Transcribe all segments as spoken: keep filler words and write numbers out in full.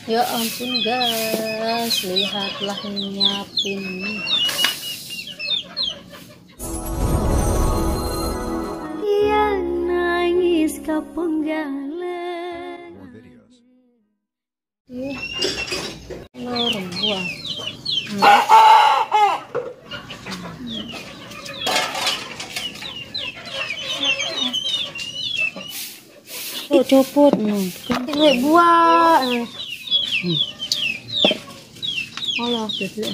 Ya ampun guys, lihatlah nyiapin nih. Yang nangis kapenggalan. Iya. Lor buah. Oh, copot. Hmm. Tinggal buah. Hmm. Alah, gitu.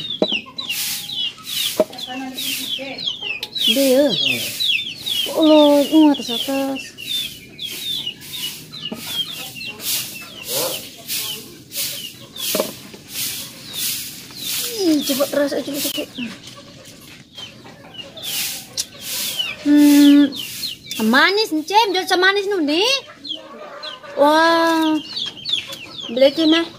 Dia. Allah, uh, atas atas. Hmm, coba terasa aja dikit. Hmm, manis, Cem. Jangan semanis nu nih. Wah, beli mah.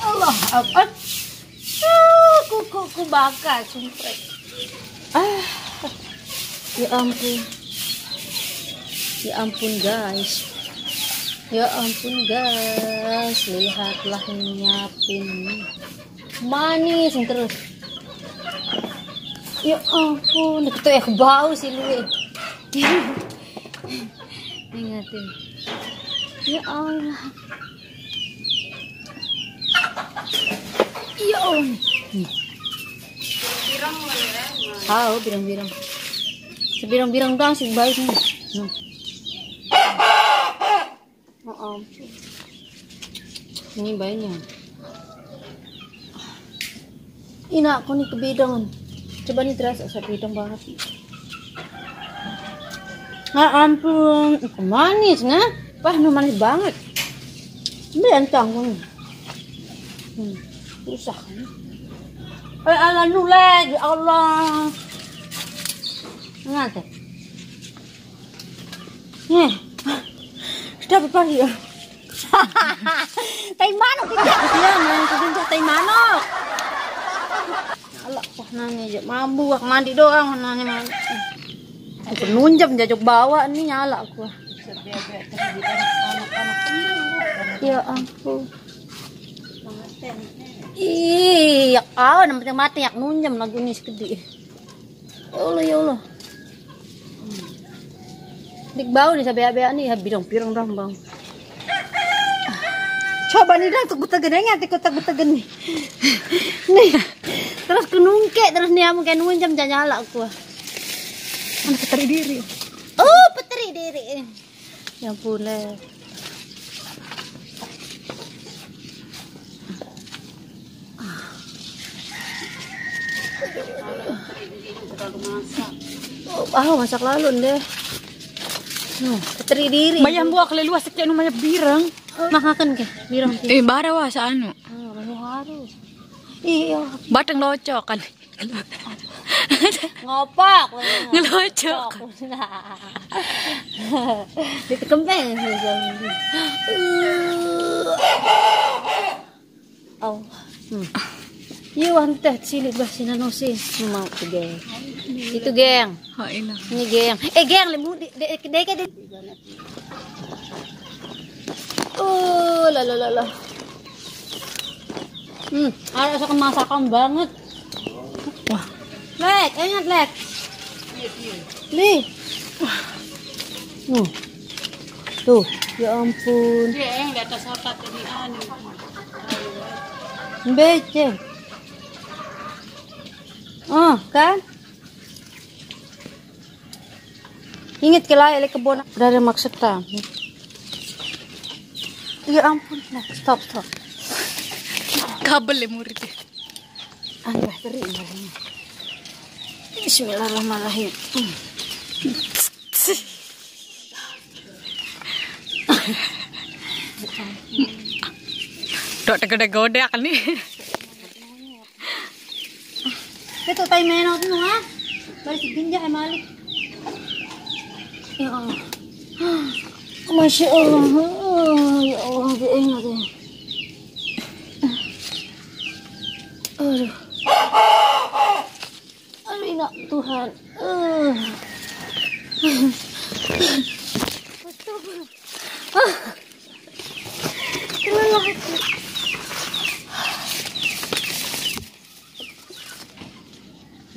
Allah, apa? Ku, ku, ku bakar, sumpret. Ah, ya ampun. Ya ampun, guys. Ya ampun, guys. Lihatlah nyiapin. Manis terus. Ya ampun, itu ya bau sih lu. Ingatin. Ya Allah. Ya Allah. Nih. Tahu birang-birang. Sebirang-birang doang sih baik nih. Nih. Oh, ampun. Ini bayinya. Ini aku nih kebidangan. Coba nih terasa saya bidang banget. Ah, ampun, manis nah. Wah, ini manis banget. Ini entang nih. Hmm, susah kan? Eh, Allah nulai, ya Allah. Ngate. Nih. Sudah apa ya? Tai manuk kita. Iya, main kebentuk tai manuk. Nyala, wah, nanya aja. Mambu, aku mandi doang, nanya mandi. Aku nunjam jajak bawa nih nyala aku. Ya ampun. Iya, awan yang penting mati, yang nunjam lagu nih sekedi. Ya Allah, ya Allah. Dik bau nih, sabe-abe nih, ya, bidang pirang dong, Bang. Coba nih, dah, tuh gutegen, nanti guteg-gutegen nih. Nih, terus kenungke, terus nih, kamu kayak nunjam, jangan nyala aku. Anak peteri diri. Oh, peteri diri. Ya ampun, Lek. Ah, masak lalu deh. Nuh, peteri diri. Bayang buah keleluas sekejap nu maya birang. Makakan ke? Birang. Eh, bara wah saanu. Ah, manu harus. Iya. Batang locok kan. Ngopak. Ngelocok. Ditekempeng. Oh. Hmm. Iya, wah, teh, cilik bah, sina nosi. Ini mau tuh, geng. Itu, geng. Oh, ini. Ini, geng. Eh, geng, lemu, di, di, di, di, di. Oh, la, la, la, la. Hmm, ada rasa kemasakan banget. Wah. Lek, ingat, Lek. Li. Wah. Nuh. Tuh, ya ampun. Dia yang di atas otak jadi anu. Becek. Oh, kan? Ingat ke lae, le kebon. Udah ada maksud ta. Ya ampun, nah, stop, stop. Kabel ya murid ya. Anu, teri, nah, ini. Bismillahirrahmanirrahim. Hmm. Dok, tegode-gode kan nih. Itu tai menok nu, ha? Balik si ginjak, eh, malik. Ya Allah. Masya Allah. Oh, ya Allah, dia ingat ya. Aduh. Aduh, ingat Tuhan. Eh. Astagfirullah. Ah.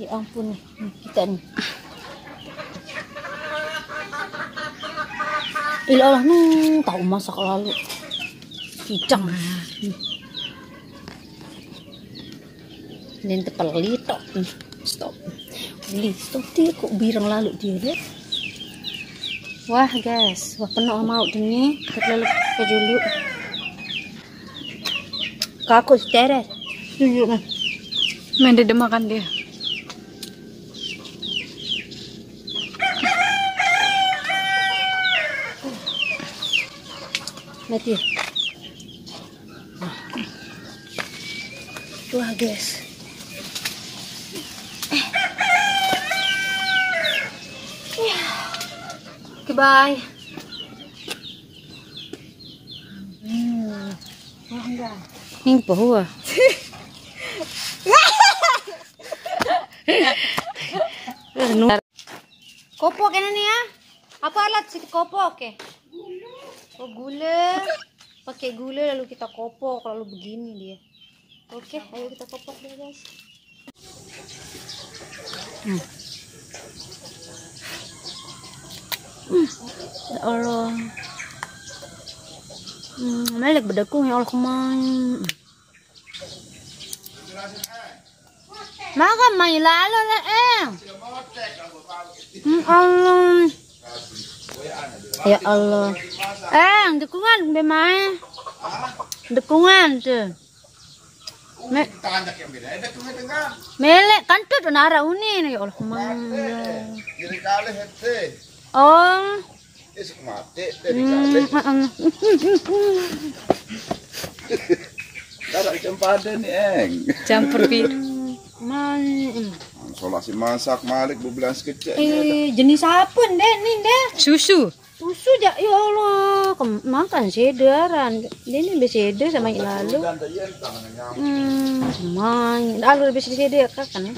Ampun, kita nih. Ilah Allah, nih, tahu masak lalu. Cicang. Ini tepel litok. Stop. Beli, stop dia kok birang lalu dia deh. Wah, guys, wah penuh mau demi terlalu ke dulu. Kaku seteres. Tunjuk kan. Main dia makan dia. Mati. Wah, guys. Goodbye. Hmm. Wah, enggak. Ini pohon. Kopok ini nih ya. Apa alat situ kopok, oke? Oh, gula. Pakai gula lalu kita kopok, lalu begini dia. Oke, ayo kita kopok deh, guys. Hmm. Hmm. Ya Allah. Hmm, melek bedekung ya Allah kemang. Makan main lalu lah, eh. Hmm, Allah. Ya Allah. Eh, dukungan be mae. Dukungan tuh. Me- Melek kan tuh nara uni nih, ya Allah, kemang. Oh. Mati, hmm, heeh. Kalau campur nih, Eng. Campur pi. Main. Solah si masak malik bebelas kecil. Eh, jenis apa, Ndek, nih, Ndek? Susu. Susu, ya Allah, makan sedaran. Dia ini berseda sama yang lalu. Hmm, main. Lalu lebih sedih dia kan. Main.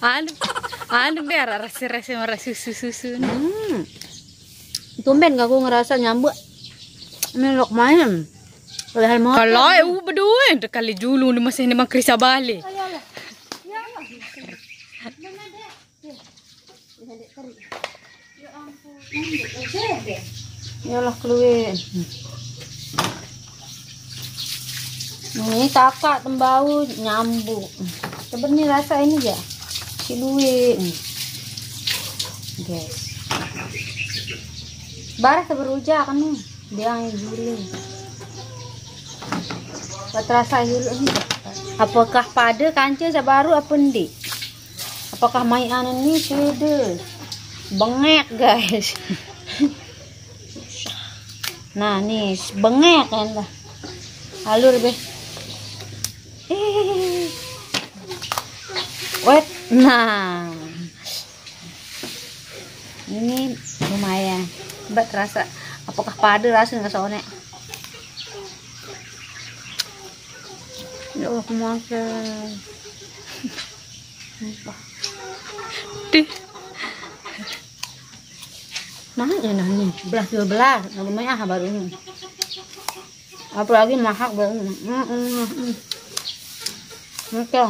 Anu, anu biar rasa-rasa marah susu-susu. Hmm. Tumben gak aku ngerasa nyambuk. Melok main. Padahal mau. Kalau aku berdua, kali dulu di masih di Mangkrisa Bali. Ayolah. Ya Allah. Mana dia? Ya. Ini dia kering. Ya ampun. Yalah keluar. Ini kakak tembau nyambuk. Coba nih rasa ini ya. Si Lui. Guys. Barah seberujak kan nih. Dia yang juli. Buat rasa dulu nih. Apakah pada kancil sabaru apa ndi? Apakah mai anan nih sudah bengek, guys? Nah, nih bengek kan lah. Alur be. Eh. Wet. Nah. Ini lumayan. Mbak rasa apakah pada rasa nggak soalnya? Ya Allah, kemasa. Dih. Nah, ya nah nih, belas dua belas, nah, lumayan ah baru ini. Apalagi mahak baru ini. Mm, mm, mm. Oke.